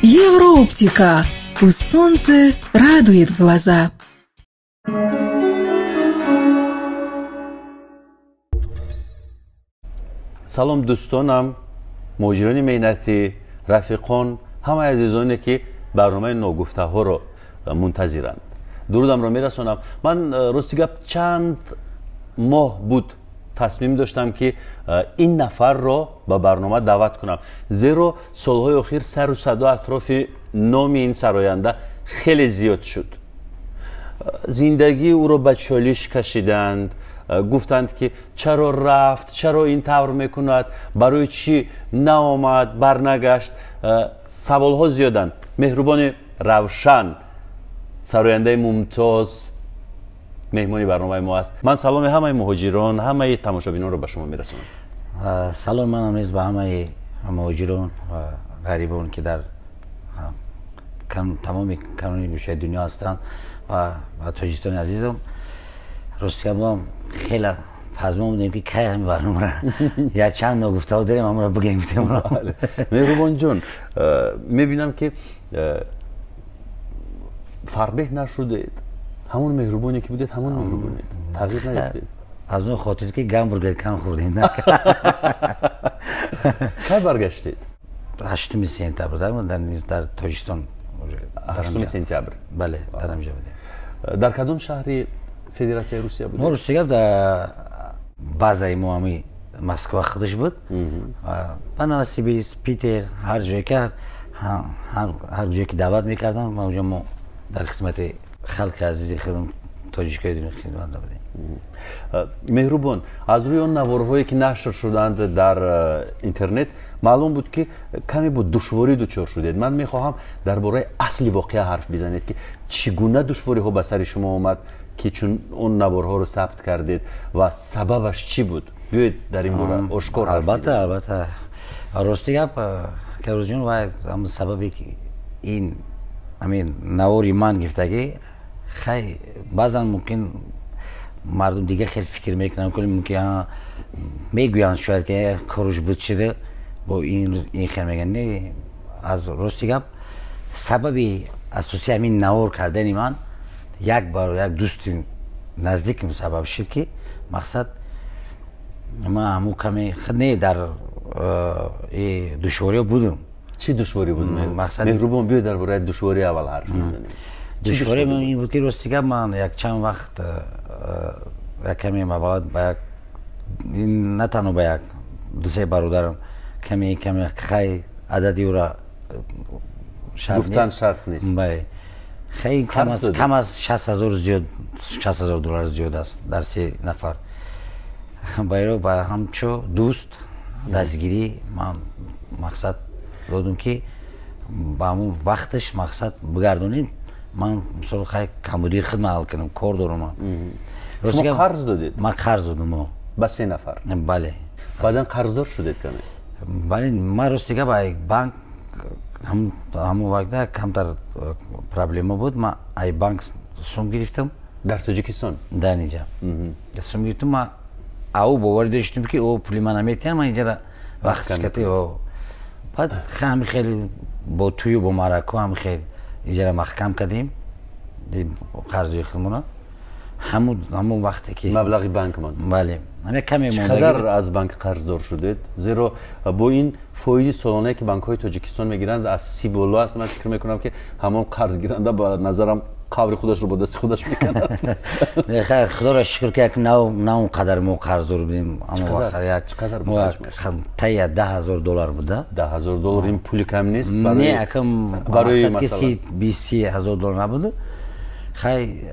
Еврооптика. Пусть солнце радует глаза. Салом дӯстонам, муҳоҷирони меҳнатӣ, рафиқон, ҳамаи азизоне, ки барномаи ногуфтаҳоро мунтазиранд. Дурудамро мерасонам. Ман рости гап чанд моҳ буд тасмим доштам, ки ин нафарро ба барнома даъват кунам, зеро солҳои охир сару садо атрофи номи ин сароянда хеле зиёд шуд. Зиндагии ӯро ба чолиш кашиданд, гуфтанд, ки чаро рафт, чаро ин тавр мекунад, барои чӣ наомад, барнагашт. Саволҳо зиёданд. Меҳрубони Равшан, сарояндаи мумтоз, меҳмони барномаи мо аст. Ман саломи ҳамаи муҳоҷирон, ҳамаи тамошобинонро ба шумо мерасонам. Салом манам низ ба ҳамаи муҳоҷирон ва ғарибон, ки дар тамоми канони гӯшаи дунё ҳастанд, ва ба Тоҷикистони азизам. Ростига мо хеле пазмон будем, ки кай ҳамин барномаро, як чанд ногуфтаҳо дорем, ҳамонро бигем. Меҳрубонҷон, мебинам, ки фарбеҳ нашудед, ҳамон меҳрубоне, ки будед, ҳамон меҳрубонед, тағйир наёфтед. Аз он хотир, ки гамбургер кам хӯрдем. Кай баргаштед? 8 сентябр дар Тоҷикистон. 8 сентябр? Бале, дар ҳамҷа будем. Дар кадом шаҳри Федератсияи Русия будед? Мо, рости гап, дар базаи мо ҳами Москва худаш буд, ба Новосибирск, Питер, ҳар ҷое ки ҳар ҷое ки даъват мекардам, ма онҷо мо дар хизмати халқи азизи худам, тоҷикои дунё, хизмат будем. Меҳрубон, аз рӯи он наворҳое, ки нашр шуданд дар интернет, маълум буд, ки каме бо душворӣ дучор шудед. Ман мехоҳам дар бораи асли воқеа ҳарф бизанед, ки чӣ гуна душвориҳо ба сари шумо омад, ки чун он наворҳоро сабт кардед, ва сабабаш чӣ буд. Биёед, дар ин бора ошкор. Албатта, албатта. Рости гап, Карозҷон, ва сабаби ин ҳамин навори ман гирифтагӣ, хай, баъзан мумкин мардум дигар хел фикр мекунанд, мумкин мегӯянд, шояд ки коруш буд шуда, бо ин хел мегӯянд. Не, аз рости гап, сабаби асосии ҳамин навор кардани ман як бар як дӯсти наздикам сабаб шуд, ки мақсад ман ҳамун каме не, дар душвориҳо будам. Чӣ душворӣ буд, меҳрубон? Биё, дар бораи душворӣ аввал ҳарф мезанем. Душворӣ ин буд, ки рости гап, ман як чанд вақт як каме маблағ ба як, на танҳо ба як, дусе бародарам каме каме, хай, адади ӯра гуфтан шарт нест. Бале, хеле кам аз 60 000 зиёд, 60 000 доллар зиёд аст дар се нафар. Байро ба ҳамчо дӯст дастгирӣ ман мақсад додум, ки ба ҳамун вақташ мақсад бигардонем. Ман мисол, хай, камбудии худма ҳал кунам, кор дорам ман. Шумо қарз додед? Ман қарз додум. Ба се нафар? Бале. Баъдан қарздор шудед каме? Бале, ман, рости гап, ай банк ҳамун вақта камтар проблема буд. Ман ай банк сум гирифтам. Дар Тоҷикистон? Дар инҷа сум гирифтам. Ман ау боварӣ доштам, ки о пули ман наметиҳам, ман инҷара вақтискати. Баъд ҳами хеле бо тӯю бо марако ҳами хел инҷара маҳкам кардем қарзи худмона, ҳамун вақте ки Маблағи банк монд? Бале, ҳаме каме. Чӣ қадар аз банк қарздор шудед? Зеро бо ин фоизи солонае, ки банкҳои Тоҷикистон мегиранд, аз 30 боло аст, ман фикр мекунам, ки ҳамон қарзгиранда ба назарам қабри худашро бо дасти худаш мекунад. Худоро шукр, ки як на он қадар мо қарздор будем. Таи 10 000 доллар буда. 10 000 доллар ин пули кам нест. Не, акам ки 30, 20, 30 ҳазор доллар набуду. Хай,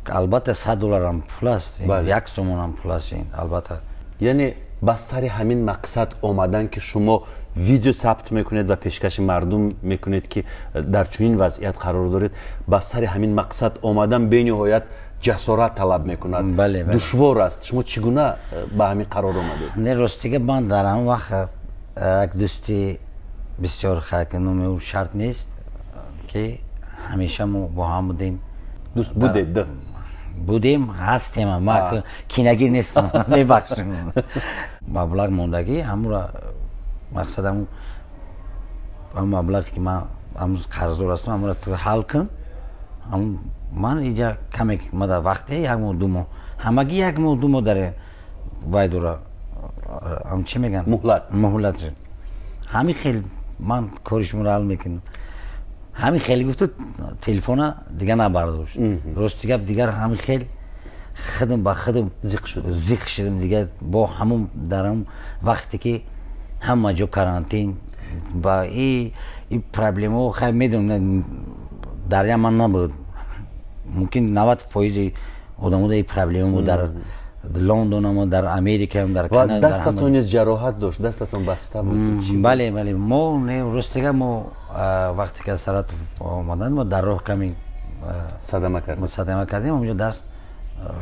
албатта, 100 долларам пул аст, 1 сомонам пул аст, албатта. Яъне ба сари ҳамин мақсад омадан, ки шумо видео сабт мекунед ва пешкаши мардум мекунед, ки дар чунин вазъият қарор доред, ба сари ҳамин мақсад омадан бениҳоят ҷасорат талаб мекунад, душвор аст. Шумо чӣ гуна ба ҳамин қарор омадед? Не, ростига, ман дар ҳамон вақт як дӯсти бисёр, ки номи ӯ шарт нест, ки ҳамеша мо бо ҳам будем. Дӯст будед? Будем, ҳастем, ма кинагир нестам, мебахшем. Маблағ мондагӣ ҳамура мақсад ҳамун Маблағе ки ман ҳамун қарздор ҳастам, ҳамонро ту ҳал кун. Ман иҷа каме мада вақте як моҳ, 2 моҳ, ҳамагӣ 1 моҳ, 2 моҳ дар вай дора, чӣ мегӯянд, муҳлат. Ҳамин хел ман кори шуморо ҳал мекунам. Ҳамин хеле гуфту телефона дига набардошт. Рости гап, дигар ҳамин хел худам ба худам зиқ шудам. Дигар бо ҳамун дар ҳамун вақте ки ҳама ҷо карантин ба и проблемаҳо, хай медонам, дар я ман набуд, мумкин 90% одамо дар проблема буд, дар Лондон, дар Америка, дар Канада. Дастатон низ ҷароҳат дошт, дастатон баста буд. Бале, бале, мо ростига мо вақте ки аз Саратов омадан, мо дар роҳ каме садама кардем, садама кардем, онҷо даст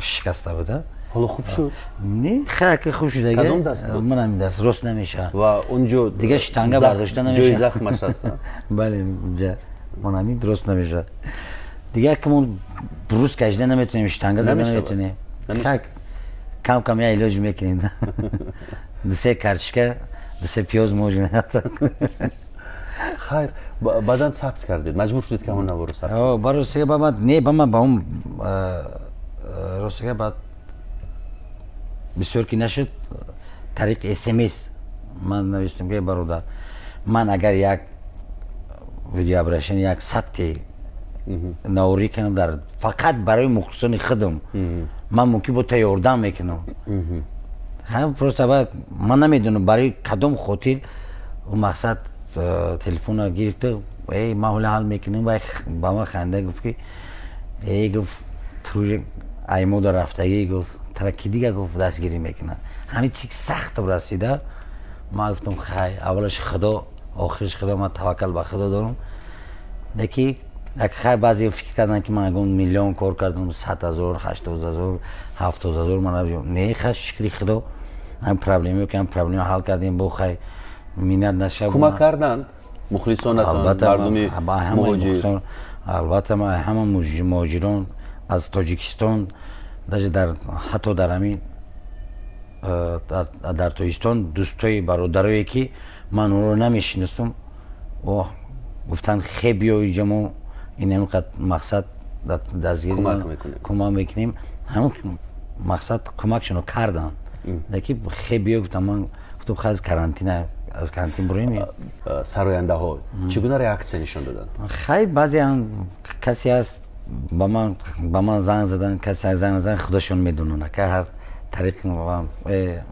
шикаста буд. Ҳоло хуб шуд? Не, хай хуб шуд. Кадом даст буд? Ман ҳамин даст рост намешавад. Ва онҷо дига штанга бардошта намешавад. Ҷои захмаш аст. Бале, ман ҳамин рост намешавад. Дигар ки мо брус кашида наметавонем, штанга зада наметавонем. Хай кам кам я илоҷ мекунем. 2-3 картошка, 2-3 пиёз можем. Хайр, баъдан сабт кардед, маҷбур шудед ки ҳамон наворо сабт кунед? Ба ростига ба ман не, ба ман ба он ростига баъд бисёр ки нашуд, тариқи смс ман навиштам ки бародар, ман агар як видеообращение, як сабти наворӣ кунам дар фақат барои мухлисони худам, ман мумкин бо та ёрдам мекунам. Просто ман намедонам барои кадом хотир ӯ мақсад телефонро гирифта, эй ман ҳола ҳал мекунам. Вай ба ман ханда гуфт ки эй, гуфт, ту аймода рафтагӣ, гуфт, тара ки дига, гуфт, дастгирӣ мекунад. Ҳамин чи сахт расида, ман гуфтам хай, аввалаш худо, охираш худо, ман таваккал ба худо дорам. Леки хай баъзе фикр карданд ки ман ягон миллион кор кардам, 100 000, 80 000, 70 000. Ман не, хай шукри худо, ҳам проблема ки ҳам проблема ҳал кардем, бо хай миннат нашав. Кӯмак карданд мухлисонатон, мардуми муҳоҷир? Албатта, ман ҳама муҳоҷирон аз Тоҷикистон, даже дар ҳатто дар ҳамин дар Тоҷикистон дӯстои бародарое ки ман онро намешиносам, гуфтанд хе биё инҷа, мо ин ҳамин мақсад дастгирӣ кӯмак мекунем. Ҳамин мақсад кӯмакшонро карданд. Леки хе биё гуфтам, ман гуфтам хай карантина, аз карантин буроем. Сарояндаҳо чӣ гуна реаксия нишон доданд? Хай баъзе касе ҳаст ба ман занг задан, касе занг назан, худашон медонанд. Ка ҳар тариқ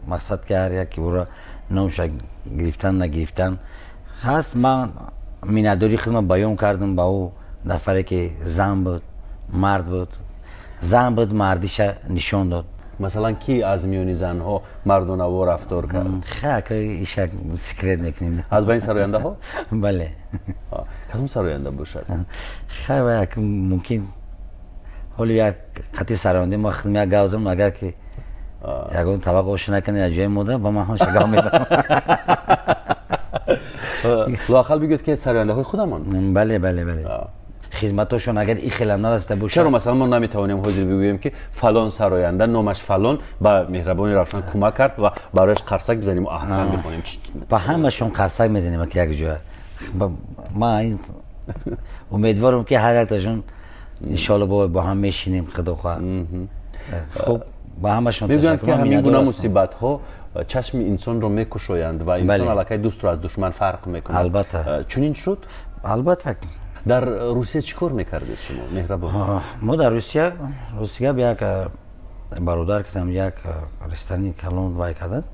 мақсад ки ҳар яке ӯро номша гирифтан нагирифтан ҳаст. Ман миннатдории худро баён кардам ба ӯ нафаре ки зан буд, мард буд, зан буд, мардиша нишон дод. Масалан, ки аз миёни занҳо мардонаво рафтор кард? Хай, иша секрет мекунем. Аз байни сарояндаҳо? Бале. Кадом сароянда бошад? Хай, як мумкин ҳоли як қатъи сароянда ма худам як гап занам, агар ки ягон табақ ош накунад як ҷои мода, ба ман ҳамеша гап мезанам. Лоақал бигӯед ки сарояндаҳои худамон. Бале, бале, бале. Хизматошон агар и хелам нараста бошад. Чаро масалан мо наметавонем ҳозир бигӯем ки фалон сароянда номаш фалон ба меҳрабони Равшан кӯмак кард ва барояш қарсак бизанем, аҳсан бихонем? Ба ҳамашон қарсак мезанем ки як ҷоя. Ман умедворам ки ҳар якташон иншоалло бо ҳам мешинем, худо хоҳад. Хуб, ба ҳамашон мегӯянд ки ҳамин гуна мусибатҳо чашми инсонро мекушоянд ва инсон аллакай дӯстро аз душман фарқ мекунад. Албатта. Чунин шуд? Албатта. Дар Русия чӣ кор мекардед шумо, меҳрабон? Мо дар Русия, ростига як бародар кардам, як ресторани калон вай карданд,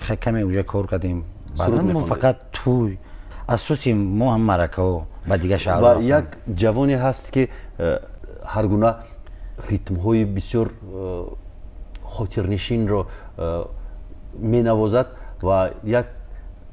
хеле каме уҷа кор кардем. Баъдан мо фақат тӯй, асоси мо ҳам маъракаҳо ба дигар шаҳрҳо. Ва як ҷавоне ҳаст ки ҳар гуна ритмҳои бисёр хотирнишинро менавозад ва як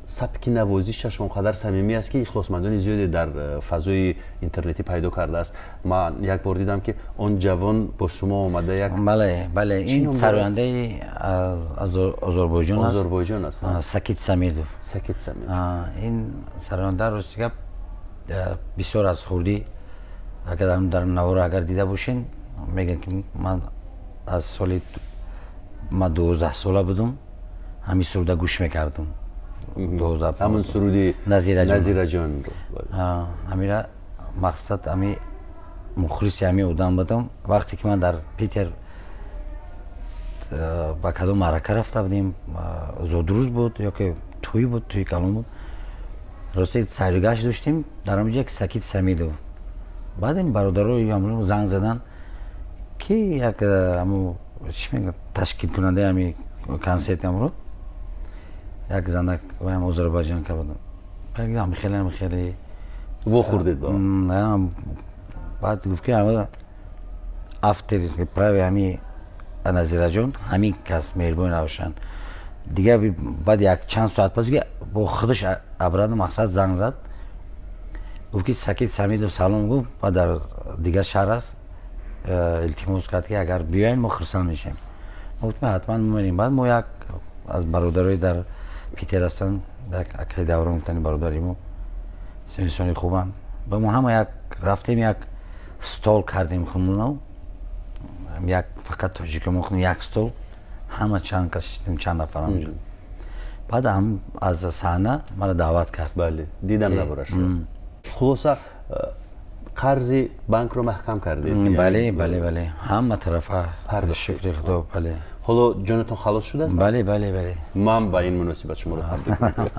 сабки навозишаш он қадар самимӣ аст ки ихлосмандони зиёде дар фазои интернетӣ пайдо кардааст. Ман як бор дидам ки он ҷавон бо шумо омада як бале, бале, ин сарояндаи аз Озарбойҷон аст. Озарбойҷон аст. Сакит Самидов. Сакит Самидов. Ин сароянда рости гап бисёр аз хурдӣ, агар дар наворо агар дида бошен, мегӯянд ки ман аз соли ман 12 сола будам, ҳамин суруда гӯш мекардам. 12 ҳамон суруди Назираҷон. Ҳамира мақсад ҳами мухлиси ҳами одам будам. Вақте ки ман дар Питер ба кадом маърака рафта будем, зодрӯз буд ё ки тӯй буд, тӯи калон буд, рости сайругашт доштем, дар он ҷо Сакит Самидов. Баъд ин бародарои занг задан ки як ҳамо чӣ мегӯяд ташкилкунандаи ҳами консерт амро як занак ваям озарбойҷонка будам. Ҳами хеле ҳами хеле вохӯрдед ба баъд гуфт ки автори прави ҳами Назираҷон ҳамин кас меҳрибон набошанд. Дигар баъд як чанд соат пас бо худаш обратно мақсад занг зад, гуфт ки Сакит Самидов салом гуфт, баъд дар дигар шаҳр аст, илтимос кард ки агар биёен мо хурсанд мешавем. Мо гуфтем ҳатман мемонем. Баъд мо як аз бародарои дар Питер ҳастанд, акаи Даврон гуфтани бародари мо инсони хубанд, ба мо ҳама як рафтем, як стол кардем худмонав, як фақат тоҷико мо як стол, ҳама чанд кас шистем, чанд нафар ҳамҷо. Баъд ҳам аз саҳна маро даъват кард. Бале, дидам наборашро. Хулоса қарзи банкро маҳкам кардед? Бале, бале, бале, ҳама тарафа шукри Худо, бале. Ҳоло ҷонатон халос шудааст? Бале, бале, бале. Ман ба ин муносибат шуморо табрик мекунам.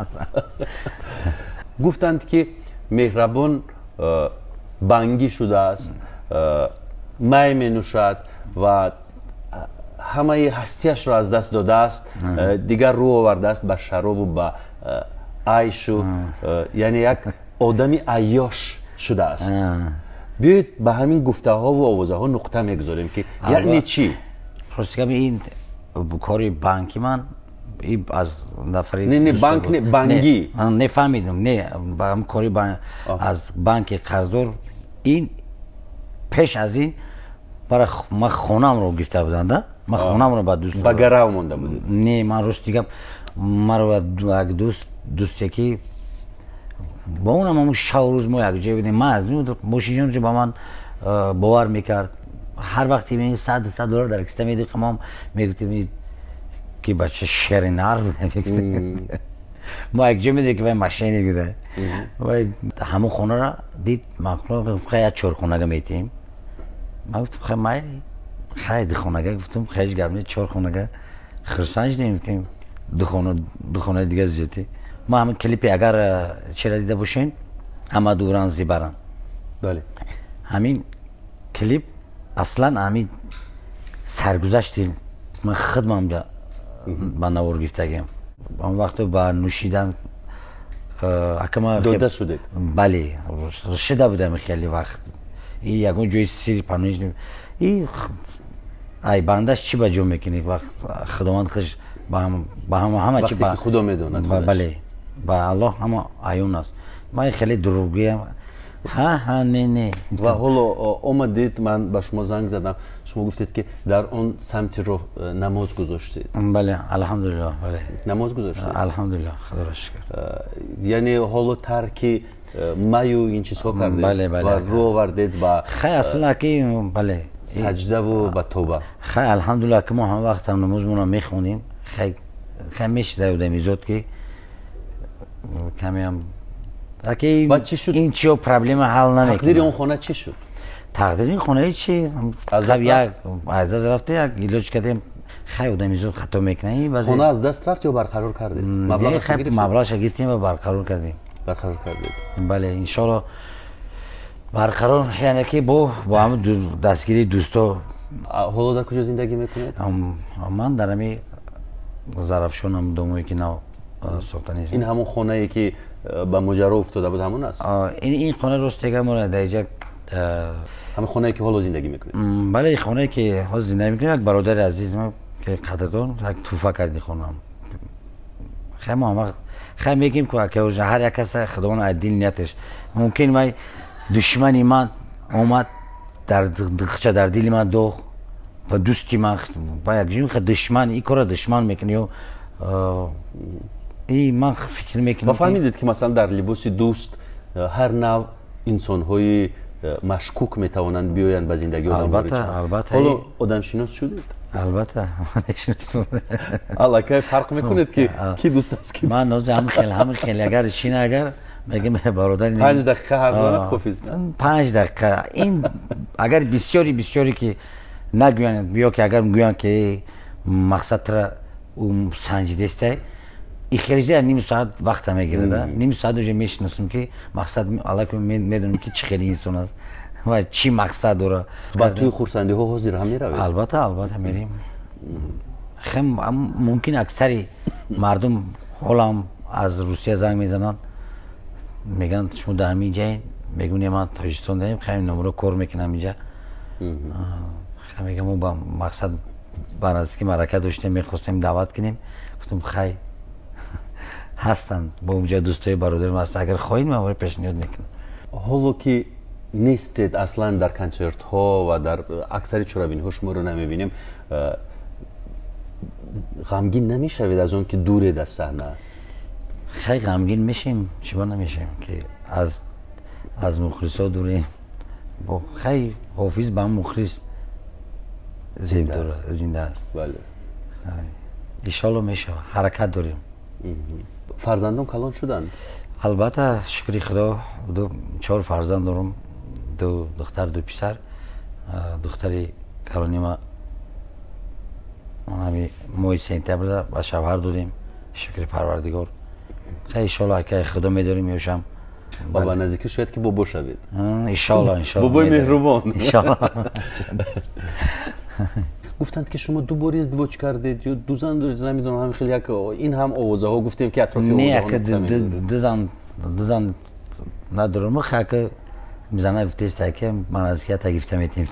Гуфтанд ки Меҳрабон бангӣ шудааст, май менӯшад ва ҳамаи ҳастияшро аз даст додааст, дигар рӯ овардааст ба шаробу ба айшу, яъне як одами айёш шудааст. Биёед ба ҳамин гуфтаҳову овозаҳо нуқта мегузорем ки яъне чӣ? Рости гап, ин кори банки ман аз нафари не, не, банк не, бангӣ не фаҳмидам, не, кори аз банки қарздор. Ин пеш аз ин ман хонамро гирифта будам, да, ман хонамро ба дӯст ба гарав монда будед? Не, ман рости гап маро як дӯсте ки бо онам ҳамон шабу рӯз мо якҷоя будем, ман аз мошинҷончо ба ман бовар мекард. Ҳар вақте 100 доллар дар киста медид, мо мегуфтем ки бача шери нар буда. Мо якҷо медидем ки вай мошенник буда. Вай ҳамон хонаро дид, ман хай як чорхонага метиҳем. Ман гуфтам хай майли, хай духонага, гуфтам ҳеҷ гап не, чорхонага хурсанд шудем, гуфтем духонаи дигар зиёдӣ. Ма ҳамин клипе агар чера дида бошен, ҳама дуран зибаран. Бале. Ҳамин клип аслан ҳамин саргузашти ман худмам ба навор гирифтагиам. Он вақто ба нӯшидан акама дода шудед? Бале, шида будам хеле вақт. И ягон ҷои сири паноҳ и ай бандаш чӣ ба ҷо мекунӣ? Вақт Худованд худаш ба ҳама чӣ ба Худо медонад. Бале, ба Аллоҳ ҳама аён аст. Ман хеле дурӯғгӯям. Ҳа, ҳа, не, не. Ва ҳоло омадед, ман ба шумо занг задам, шумо гуфтед ки дар он самти роҳ намоз гузоштед. Бале, алҳамдулиллоҳ, бале. Намоз гузоштед? Алҳамдулиллоҳ, Худоро шукр. Яъне ҳоло тарки маю ин чизҳо кардед? Бале, бале. Ва рӯ овардед ба хай аслан ки бале саҷдаву ба тоба. Хай алҳамдулиллоҳ ки мо ҳама вақт ҳам намозмонро мехонем. Хай хай мешида одамизод ки камеам Аки ин чиё проблема ҳал намекунад. Тақдири он хона чӣ шуд? Тақдири ин хона чӣ? Аз даст рафта, як илоҷ кардем. Хай одамизод хато мекунад. Хона аз даст рафт ё барқарор кардед? Маблағашро гирифтем ва барқарор кардем. Барқарор кардед? Бале, иншоалло барқарор, яъне ки бо ҳамин дастгирии дӯсто. Ҳоло дар куҷо зиндагӣ мекунед? Ман дар ҳамин Зарафшон, ҳам домое ки нав сохта нест. Ин ҳамон хонае ки ба моҷаро уфтода буд ҳамон аст? Ин хона рост дега мо дар инҷа ҳамин хонае ки ҳоло зиндагӣ мекунед? Бале, хонае ки ҳоло зиндагӣ мекунем, як бародари азизи мо ки қадрдон як тӯҳфа кард ин хонаам. Хай мо ҳама хай мегӯем ки ҳар як кас Худованд аз дил нияташ. Мумкин вай душмани ман омад дар хча дар дили ман доғ ба дӯсти ман ба як ҷун душман ин кора душман мекунад ё и ман фикр мекунам. Ва фаҳмидед ки масалан дар либоси дӯст ҳар нав инсонҳои машкук метавонанд биёянд ба зиндагии одам. Албатта, албатта. Ҳоло одамшинос шудед? Албатта, мешиносам. Аллакай фарқ мекунед, ки ки дӯст аст, ки Ман нози ҳам хел агар шина, агар мегем бародар, 5 дақиқа ҳарф занад, кофист. 5 дақиқа ин агар бисёри ки нагӯянд ё ки агар гӯянд, ки мақсадтра ӯ санҷидестай, и хеле ним соат вақта мегирада. Ним соат уже мешиносам, ки мақсад аллакай медонам, ки чӣ хели инсон аст ва чӣ мақсад дора. Ба тӯи хурсандиҳо ҳозир ҳам меравед? Албатта, мерем. Хем мумкин аксари мардум ҳолам аз Русия занг мезананд, мегӯянд, шумо дар ҳамин ҷаед? Мегӯм, ман Тоҷикистон даем, хеле номро кор мекунам инҷа. Мегӯям, мо ба мақсад ба наздики маърака доштем, мехостем даъват кунем. Гуфтам, хай, ҳастанд бо унҷа дӯстои бародарим ҳаст, агар хоҳед, ман вора пешниҳод мекунам. Ҳоло ки нестед аслан дар консертҳо ва дар аксари чорабиниҳо шуморо намебинем, ғамгин намешавед аз он ки дуред аз саҳна? Хай, ғамгин мешем, чиба намешем, ки аз мухлисо дурем. Хай, Ҳофиз ба мухлис зинда аст. Бале. Иншолло, мешавад, ҳаракат дорем. Фарзандон калон шуданд? Албатта, шукри Худо, чор фарзанд дорам: ду духтар, ду писар. Духтари калонима ҳами моҳи сентябрда ба шавҳар додем, шукри Парвардигор. Хай, иншолло, акай Худо медорем ёшам. Ва ба наздикӣ шояд ки бобо шавед. Иншолло, иншолло. Бобои меҳрубон. Иншолло. Гуфтанд, ки шумо ду бор издивоҷ кардед ё ду зан доред, намедонам, ҳамин хел як ин ҳам овозаҳо гуфтем, ки атрофи Не, ду зан надорам. Хака зана гуфтеста, ки ман аз кията гифта метем.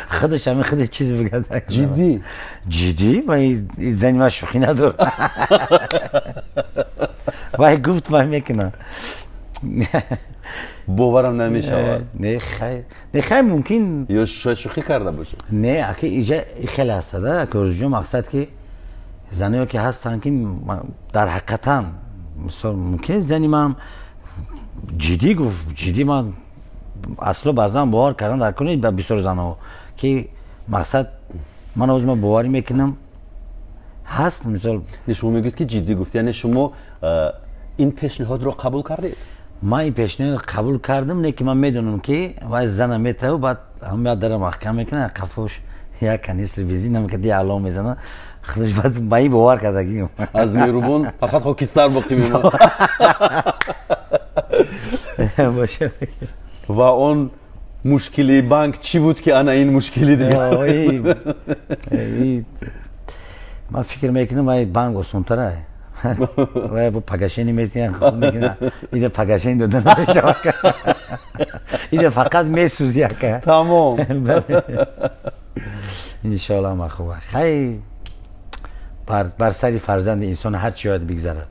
Худаш ҳами худ чиз бигад. Ҷиддӣ? Ҷиддӣ. Вай зани ман шӯхӣ надорад. Вай гуфт, ман мекунам. Боварам намешавад. Не, хай, не, хай, мумкин. Ё шояд шӯхӣ карда бошад. Не, аки иҷа хеле ҳастада, аки мақсад, ки заное ки ҳастанд, ки дар ҳақиқатан, мисол, мумкин зани ман ҷиддӣ гуфт, ҷиддӣ. Ман асло баъзан бовар кардан дар кунед ба бисёр занҳо, ки мақсад ман ҳозир ман боварӣ мекунам, ҳаст, мисол. Шумо мегӯед, ки ҷиддӣ гуфт, яъне шумо ин пешниҳодро қабул кардед? Ман ин пешниҳодро қабул кардам, не ки ман медонам, ки вай зана метаву баъд ҳама дара маҳкам мекунад, қафош як канистри бензин намекади алом мезанад худаш. Баъд ба ин бовар кардагим. Аз меҳрубон фақат хокистар боқӣ мемонад. Боша. Ва он мушкили банк чӣ буд, ки ана ин мушкили дигар? Ман фикр мекунам, вай банк осонтара, вай бо погашение метиҳан, ида погашение дода намешавад, ида фақат месӯзи, ака. Тамом. Иншоалло, ҳама хуба. Хай, бар сари фарзанди инсон ҳар чи бояд бигзарад.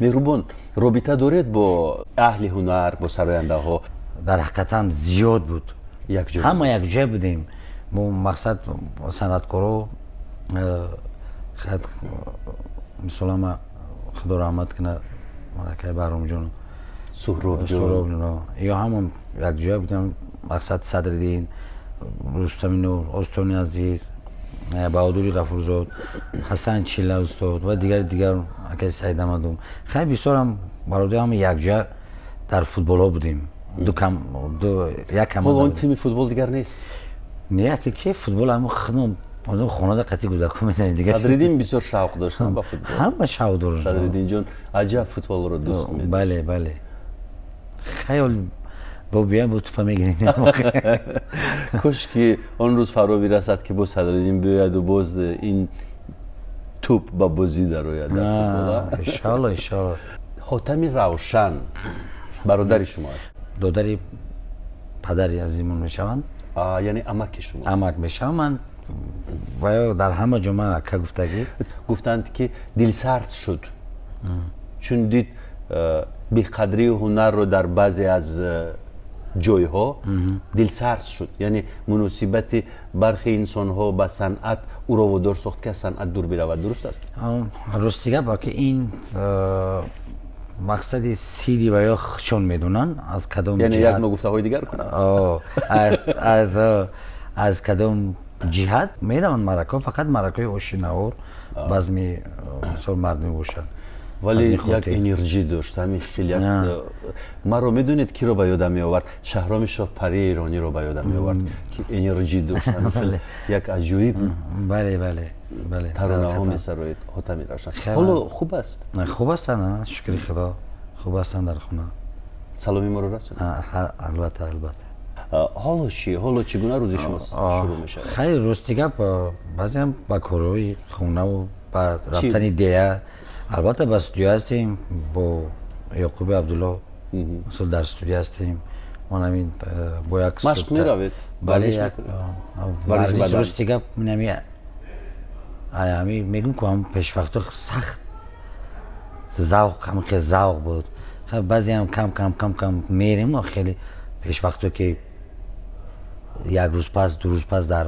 Меҳрубон, робита доред бо аҳли ҳунар, бо сарояндаҳо? Дар ҳақиқатан зиёд буд. Якҷо? Ҳама якҷоя будем мо, мақсад санъаткоро. Мисол, ҳама Худо раҳмат кунад, акай Баҳромҷон. Суҳробҷон. Ё ҳамон якҷоя будем, мақсад Садриддин, Рустами Нур, Остони Азиз, Баҳодури Ғафурзод, Ҳасан Чила устод ва дигари дигар, акай Саидамадум. Хеле бисёрам бародар, ҳама якҷоя дар футболҳо будем. Як ҳоло он тими футбол дигар нест? Не, аки ки футбол, ҳама худмон хонада қати кӯдако мезанем дигар. Садриддин бисёр шавқ доштан ба футбол. Ҳама шавқ доранд. Садриддинҷон аҷаб футболро дӯст медошт. Бале, хаёл бо биям, бо тупа мегирем. Кош ки он рӯз фаро бирасад, ки боз Садриддин биёяду боз ин тӯп ба бозӣ дарояд дар футбол. Иншоалло, иншоалло. Ҳотами Равшан бародари шумо аст? Додари падари азизмон мешаванд. Яъне амаки шумо? Амак мешавам ман ва дар ҳама ҷо ман ака гуфтагӣ. Гуфтанд, ки дилсард шуд, чун дид беқадрии ҳунарро дар баъзе аз ҷойҳо, дилсард шуд. Яъне муносибати бархе инсонҳо ба санъат ӯро водор сохт, ки аз санъат дур биравад. Дуруст аст? Рости гап, ки ин Мақсади сири ва ё чон медонанд, аз кадом яъне як ногуфтаҳои дигар кунанд, аз кадом ҷиҳат мераванд маърака, фақат маъракаи ошинавор базми мисол мардум бошад. Вале як энерҷӣ дошт, ҳамин хел як маро медонед киро ба ёдам меовард? Шаҳроми Шоҳпарии эрониро ба ёдам меовард, ки энерҷӣ дошт, ҳамин хел як аҷоиб. Бале, бале, бале. Таронаҳо месароид, Ҳотами Равшан. Ҳоло хуб аст? Хуб ҳастанд, шукри Худо, хуб ҳастанд дар хона. Саломи моро расонед. Албатта, албатта. Ҳоло чӣ? Ҳоло чӣ гуна рӯзи шумо шурӯъ мешавад? Хайр, рости гап, баъзеам ба корҳои хонаву ба рафтани дея. Албатта ба студия ҳастем бо Ёқуби Абдулло, мисол дар студия ҳастем. Ман ҳамин бо як машқ меравед? Бале, варзиш. Рости гап, ҳами мегӯм ку ҳам пешвақтҳо сахт завқ, ҳамин завқ буд. Баъзеам кам кам кам кам мерем, хеле пешвақтҳо ки як рӯз пас, 2 рӯз пас, дар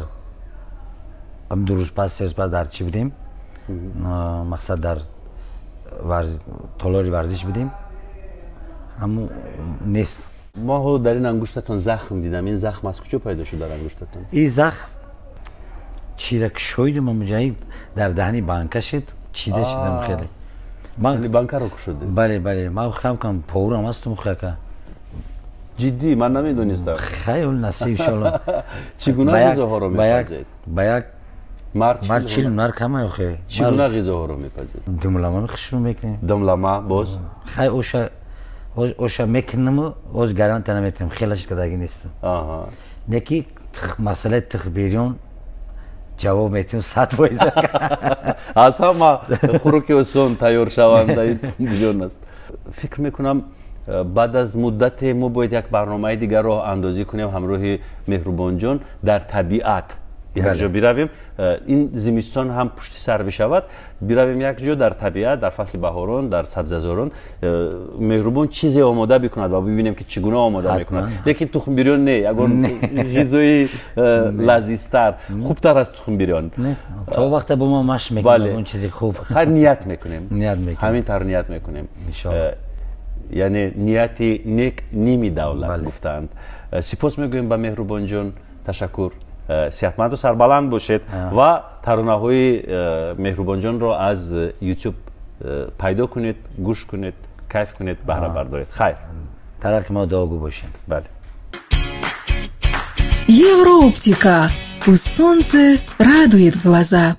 2 рӯз пас, 3 рӯз пас дар чӣ будем, мақсад дар толори варзиш будем, ҳамун нест. Ман ҳоло дар ин ангуштатон захм дидам. Ин захм аз куҷо пайдо шуд дар ангуштатон? Ин захм чира кушоидум, ҳамҷои дар даҳани банка шид, чида шидам хеле. Банкаро кушодед? Бале, бале. Ман кам кам поварам ҳастам хака. Ҷиддӣ? Ман намедонистам. Хайр, насиб иншоалло. Чӣ гуна ғизоҳоро мепазед? Ба як мард 40 ҳунар кам охе. Чӣ гуна ғизоҳоро мепазед? Думлама хушрӯ мекунем. Думлама боз? Хай, оша мекунаму оз гарантия наметиҳам, хелаш кадаги нестам. Неки масъалаи тухбириён ҷавоб метиҳам 100%. Аз ҳама хӯроки осон тайёршаванда ин тухмбириён аст. Фикр мекунам, баъд аз муддате мо бояд як барномаи дигар роҳандозӣ кунем ҳамроҳи Меҳрубонҷон дар табиат. Як ҷо биравем, ин зимистон ҳам пушти сар бишавад, биравем як ҷо дар табиат, дар фасли баҳорон, дар сабзазорон. Меҳрубон чизе омода бикунад ва бибинем ки чӣ гуна омода мекунад. Лекин тухмбирён не, ягон ғизои лазизтар, хубтар аз тухмбирён. То вақте бо мо машқ мекунем он чизи хуб. Хайр, ният мекунем, ҳамин тавр ният мекунем. Яъне нияти нек ними давлат гуфтаанд. Сипос мегӯем ба Меҳрубонҷон, ташаккур. Сиҳатманду сарбаланд бошед ва таронаҳои Меҳрубонҷонро аз YouTube пайдо кунед, гӯш кунед, кайф кунед, баҳра бардоред. Хайр, тарафи мо дуогӯ бошем. Бале. Еврооптика. Пусть солнце радует глаза.